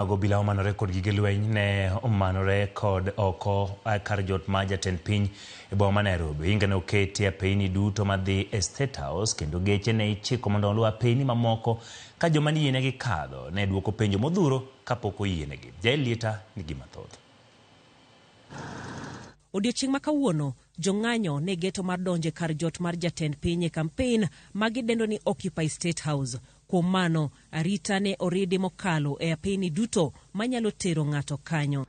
Mag obila omanore kod gige lweny ne omanore kod oko kar jot mar jatend piny e boma ma Nairobi. Ohinga ne oketi e apeyni duto madhi e State House kendo geche ne ichiko mondo oluw apeyni mamoko ka joma niyienegi kadho ne duoko penjo modhuro kapok oyienegi. Jael Lieta nigi mathoth. Odiechieng' ma kawuono, jong'anyo ne geto mar donjo e kar jot mar jatend piny e kampen ma gidendo ni Occupy State House. Kuom mano, arita ne oridi mokalo e apeyni duto manyalo tero ng'ato kanyo.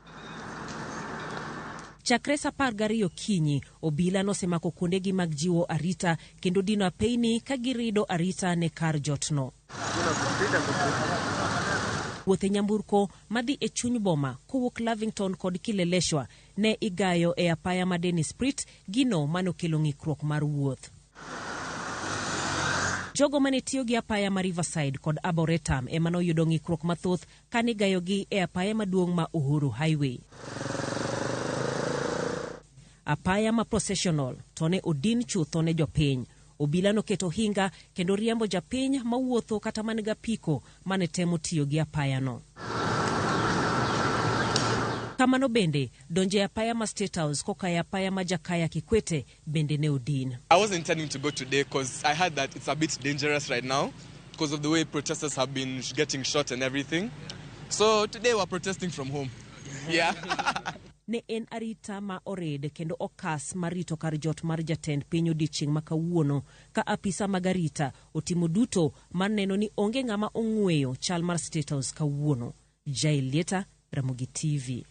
Chakre sa 12 okinyi, obila nosemako kuondegi mag jiwo arita kendo dino apeyni ka girido arita ne kar jotno. Wuoth e nyamburko madhi e chuny boma kowuok Lavington kod Kileleshwa ne igayo e apaya ma Dennis Pritt, gino mane okelo ng'ikruok mar wuoth. Jogo mane tiyo gi apaya ma Riverside kod Arboretum ema noyudo ng'ikruok mathoth kane igayogi e apaya maduong' ma Uhuru Highway. Apaya ma Processional to ne odin chutho ne jopiny. Obila noketo ohinga kendo riembo japiny mawuotho kata man gapiko mane temo tiyo gi apayano. Kamano bende, donjo e apaya ma State House koka e apaya ma Jakaya Kikwete bende ne odin. I was intending to go today because I heard that it's a bit dangerous right now because of the way protesters have been getting shot and everything. So today we're protesting from home. Yeah. Ne en arita ma orid kendo okas mar rito kar jot mar jatend piny odiechieng' ma kawuono ka apisa mag arita otimo duto mar neno ni onge ng'ama ong'weyo chal mar State House kawuono. Jael Lieta, Ramogi TV.